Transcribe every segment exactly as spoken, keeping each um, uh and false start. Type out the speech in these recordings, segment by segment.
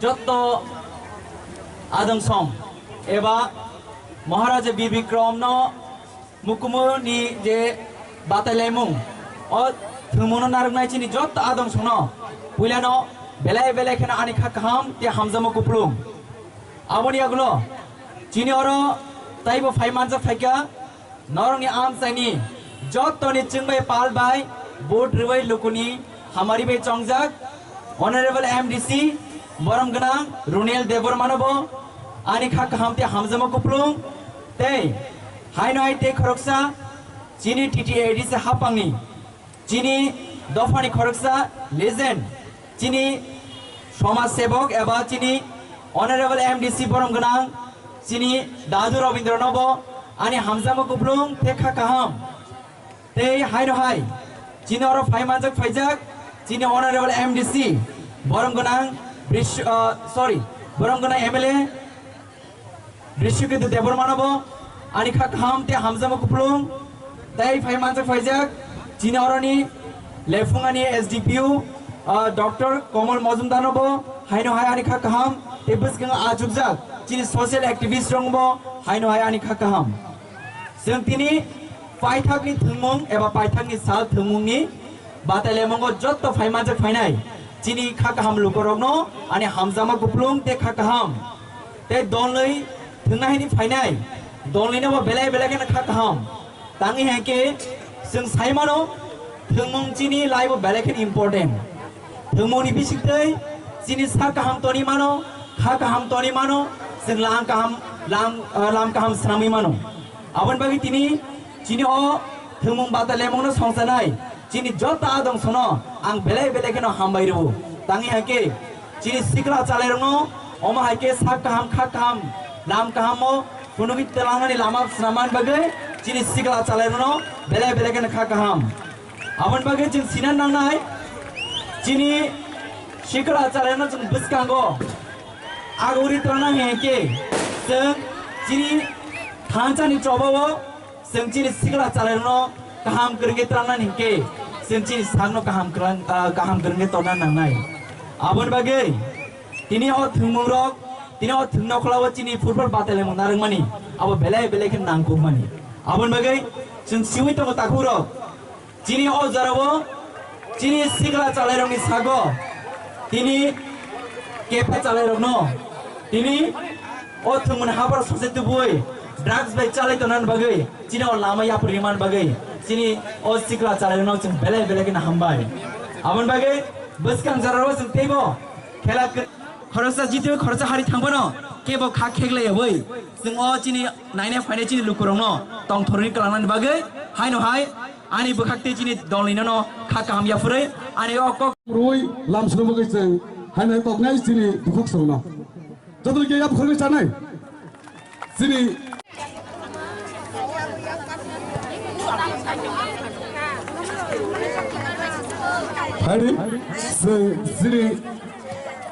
Jotto adong song eba Maharaja Bir Bikram no mukumu ni je batai laimung o thwngmung no narwknai chini jotto adong song no puila no belai belai kheno ani kha kaham te hamjakma kupulung. Aboni yagulo chini oro taibo phai manjak phaikha. Norokni amchaini jottoni chwngbai pal bai vote rwbai lukuni hamari bai chongjak Honorable M D C borom gwnang Runel Debbarmanobo ani kha kaham tei hamjakma kupulung tei haino hai tei khoroksa chini T T A D C hapangni chini dophani khoroksa legend, chini somaj sebok eba chini Honorable M D C borom gwnang chini Dadu Rabindra nobo ani hamjakma kupulung tei kha kaham. Tei haino hai chini oro phai manjak phaijak chini Honorable M D C borom gwnang Brish-, uh, sorry, borom gwnang M L A Rishiketu Debbarmanobo ani kha kaham tei hamjakma kupulung tei phai manjak phaijak chini oroni lephungani S D P O, ah, Doctor Komol Mojumdarnobo haino hai ani kha kaham tei bwskango achukjak chini social activist rokbo haino hai ani kha kaham. Chwng tini paithakni thwngmung eba paithakni sal thwngmungni batai laimungo jotto phai manjak phainai chini kha kaham lukorokno ani hamjakma kupulung tei kha kaham tei dolnwi thwngna hini phainai dolnwino bo belai belai kheno kha kaham. Tangwi hai khe chwng sai mano, thwngmung chini life o belai kheno important. Thwngmungni bisingtwi chini sak kaham toni mano, kha kaham toni mano, chwng lam kaham, lam, ah, lam kaham swnamwi mano. Aboni bagwi tini chini o thwngmung batai laimungno songchanai chini joto adong sono ang belai belai kheno hambai rwo. Tangwi hai khe chini sikla chalairokno omo hai khe sak kaham, kha kaham, lam kahamo phunugwi twlangnani lama swnamani bagwi chini sikla chalairokno belai belai kheno kha kaham. Aboni bagwi chwng sina nangnai, chini sikla chalairokno chwng bwskango aguri twlangna hai khe chwng chini thansani chobao chwng chini sikla chalairokno kaham kwrwngwi twlangnani hinkhe chwng chini sakno kaham kwrwng, ah, kaham kwrwngwi tongna nangnai. Aboni bagwi tini o thwngmungrok, tini o thwngnokhwlao chini football batai laimung narwkmani abo belai belai khe nangkukmani. Aboni bagwi chwng siwi tongo takhukrok. Chini o jorao chini sikla chalairokni sago tini kepha chalairokno tini o thwngmani habar sose tubui drugs bai chalai tongnani bagwi chini o lama yapri rimani bagwi chini o sikla chalairokno chwng belai belai kheno hambai. Aboni bagwi bwskang jorao chwng teibo khela khe-, khoroksa jitwi khoroksa hari thangphano kebo kha kheklai yawi chwng o chini naina phainai chini lukurokno tongthorwi kwlangnani bagwi haino hai ani bwkhak tei chini dolni nono kha kaham yaphurwi ani o kok rwi lam swnamwi chwng haino toknai chini bukhuk songno. Joto khe yap khorwi chanai. Chini Hari, chwng chini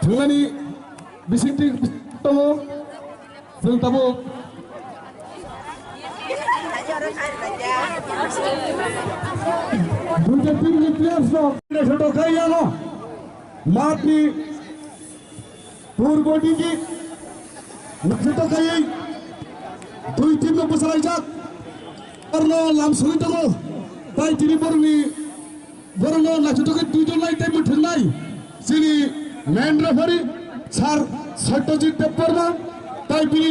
thwngmani bisingtwi tongo, chwng tabuk duita team ni players rok naithotok khlai yago. Matni Purbo digi naithotok khaiwi dui team no bwsalaijak. Arno lam sogwi tongo. Tai tini borokni, borokno naithotok khe dui jon nai tei mwthwngnai. Chini main referee Sir Satyajit Debbarma tai bini